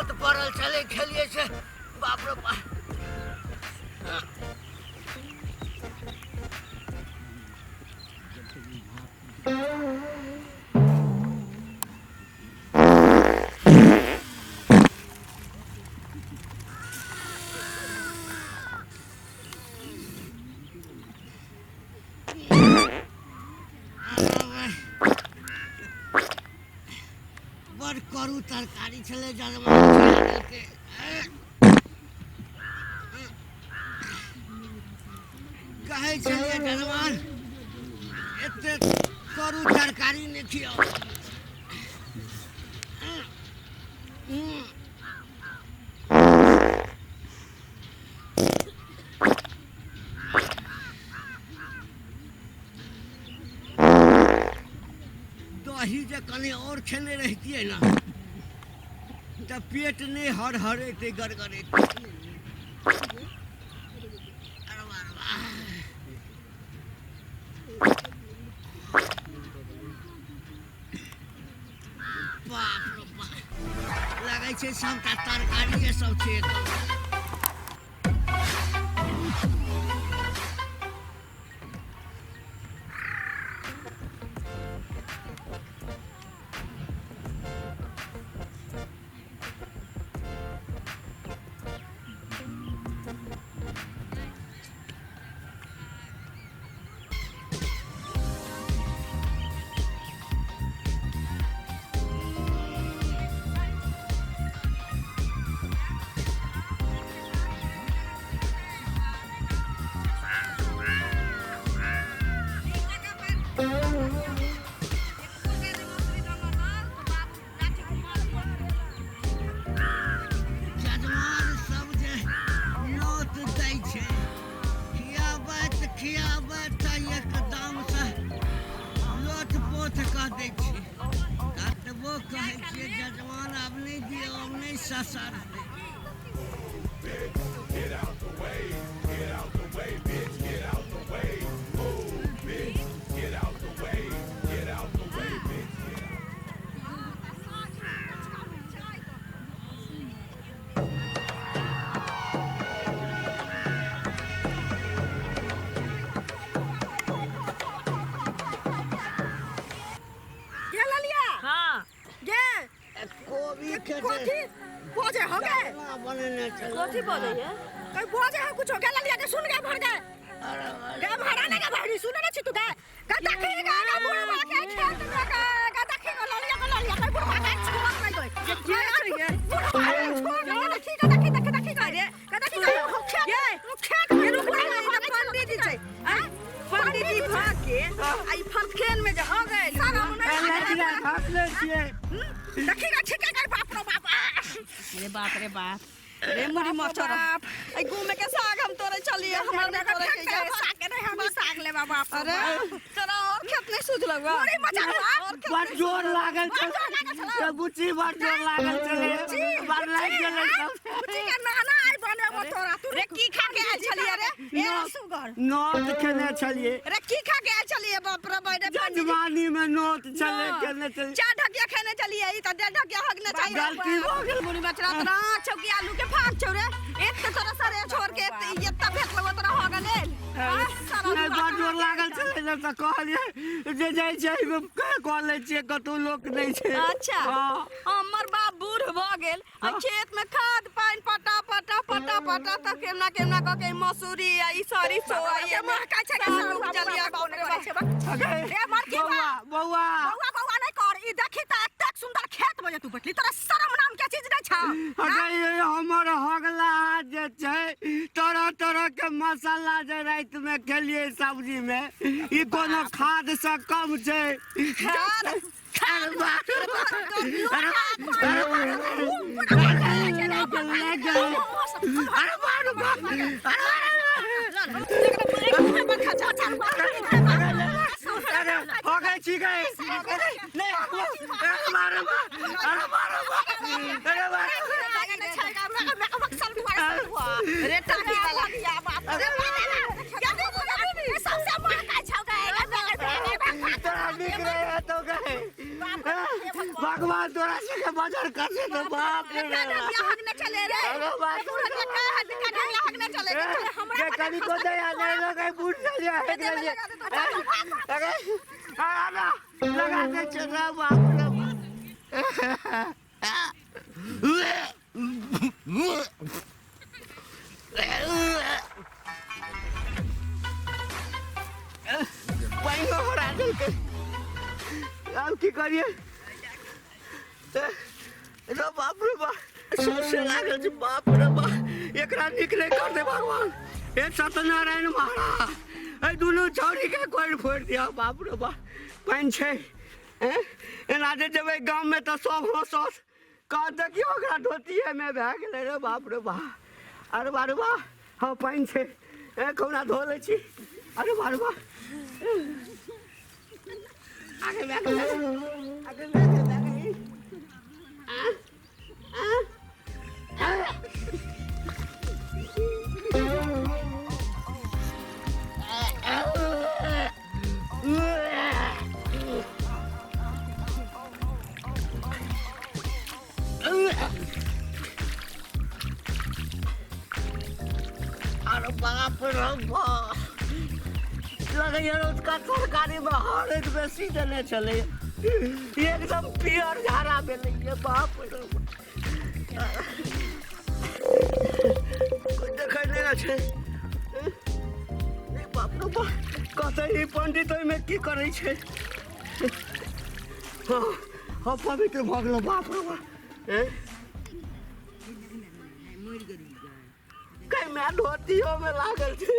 नोत पड़ल छलै खेलियै से बाप रे बाप। बड़ करू तरकारी छलै जजमान खा लेलकै। कहै छलियै जजमान एते करू तरकारी नहि खियाउ। दही जे कनि आओर खेने रहितियै ने तऽ पेट नहि हरहरेतै गड़गड़ेतै। अरबा अरबा। बाप रो बाप, लगै छै सबटा तरकारिए सब छै एकदम। जजमान सब जे नोत दै छै, खियाबैत खियाबैत तऽ एकदमसँ लोथ पोथ कऽ दै छै। कतबो कहै छियै जजमान आब नहि दियौ, आब नहि ससरतै। गे ललिया। हाँ। गे कोबी के कथी बजे हो गे? बनेने छलै। कथी बजे है? कहीं बजे हो कुछ हो गे ललिया के सुन गे भर गे गे भरा ना गे भरी सुने ना छी तू गे गे देखी गे गे बुढ़वा के खेत में गे गे देखी गे ललिया के ललिया के बुढ़वा के छोड़ नहीं गई के छै गे? बुढ़वा के छोड़ नहीं गई। देखी गे देखी देखी देखी गे गे देखी गे हो खेत गे। हो खेत ये में रुक बुढ़वा ना, के ई पंडित जी छै। आँय? पंडित जी भाग के आ ई फटखेन में जे हो गेल। सारा मुन्ना छियै। देखी गे ठीक है बाप रो बाप। रे बाप रे बाप रे मुड़ी मचर आई गुमे के साग हम तोरे चलिए हमरा नहीं तोरे के जा। साग के नहीं हम साग लेबा बाप। अरे तोरा और खेत नहीं सूझलक बा? मुड़ी मचर और खेत बड़ जोर लागल बड़ जोर लागल छलै। छलै बुच्ची, बड़ जोर लागल छलै, बड़ लागि गेलै सब। बुच्ची के नाना आई बनबो तोरा तू। रे की खा के आयल छलिए रे ए सुगर? नोत खेने छलियै। रे की खा के आयल छलिए बाप रे बाप रे? जजमानी में नोत छलै, खेने छलियै। चार ढकिया खेने छलिए, ई त डेढ़ ढकिया हगने चाहिए। गलती भऽ गेल। मुड़ी मचरा तोरा आँख छौ कि आलू के फाक छौ रे? एक त तोरा सरे छोड़ के एत्ता भेटलौ तोरा हो गेल। नहि, बड़ जोर लागल छलै ने तऽ कहलियै जे जाइ छै कऽ लै छियै, कतहु लोक नहि छै। अच्छा। हँ। हमर बाप बूढ़ भऽ गेल आ खेत में खाद पानि पटा पटा पटा पटा तऽ केना केना कऽ के मसूरी आ ई सरिसो आ ये महका छै के साग उपजलिया बाप रे बाप। अगे, रे मरकी बा। बौआ बौआ बौआ बौआ नहीं कर। ई देखी त एतेक सुंदर खेत में जे तू बैठली तोरा शर्म नाम के चीज नहीं छौ? अगे ये हमर हगला जे छै, तरह तरह के मसाला जे राति में खेलियै सब्जी में, ई कोनो खाद से कम छै? खाद अरे बाप रे बाप। अरे अरे अरे बाप रे बाप। अरे हो गए छी गए नहीं। अरे मारो, अरे मारो, अरे मारो। रे टाकी वाला। तोरा नीक रहे तो गए भगवान। भगवान तोरा सबके बजर कसे तो बाप रे एकरा बाप। बियाह हक ने चले रे। अरे बाप रे। बुढ़ के का हक का बियाह हक ने चले रे। हमरा के कनी को दया नहीं लगे बूढ़ चल जाए दे, दे, लगा दे, तो चल, अरे आ ना लगा दे चल रहा बाप रे बाप। पानियो भरा देलकै। आब की करियै? रे बाप रे बाप, सौंसे लागल छै। बाप रे बाप, एकरा नीक नहि कर दे भगवान। हे सत्यनारायण महाराज, एहि दुनू छौड़ीके कोरि फोड़ि दिअ। बाप रे बाप, पानि छै। एना जे जेबै गाममे तऽ सब हँसत, कहत देखियौ ओकरा धोतिएमे भए गेलै। रे बाप रे बाप, अरे बा रे बा, हँ पानि छै, कहुना धो लै छी। अरे बा रे बा, आगे भए गेलै, आगे भए गेलै, भए गेलै। आ, आ, आ। अरे बाप रे बाप, लगैया रौतका तरकारीमे हरैद बेसी देने छलै, एकदम पियर झाड़ा भेलैया। बाप रे बाप, कोइ देखै नहि ने छै। बाप रे बाप, कहतै ई पंडित ओहिमे की करै छै। हँ हँ, पवित्र भऽ गेलौ। बाप रे बाप, कै माय धोतियो में लागल छै।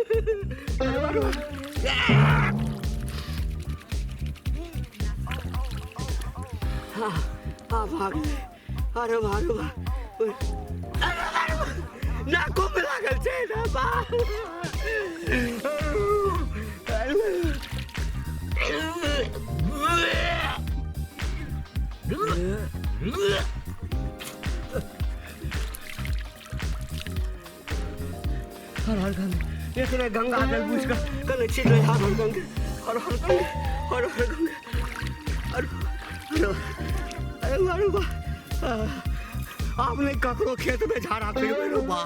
हाँ हाँ, भाग। अरे भाग भाग, अरे अरे, नाको में लागल छै रे बाप। हर हर गंगे, एकरे गंगा जल बुझ कऽ कने छिटलै। हर हर गंगे, हर हर गंगे, हर हर गंगे। अरे अरे अरे बा, आब नहि ककरो खेतमे झाड़ा फिरबै रो बा।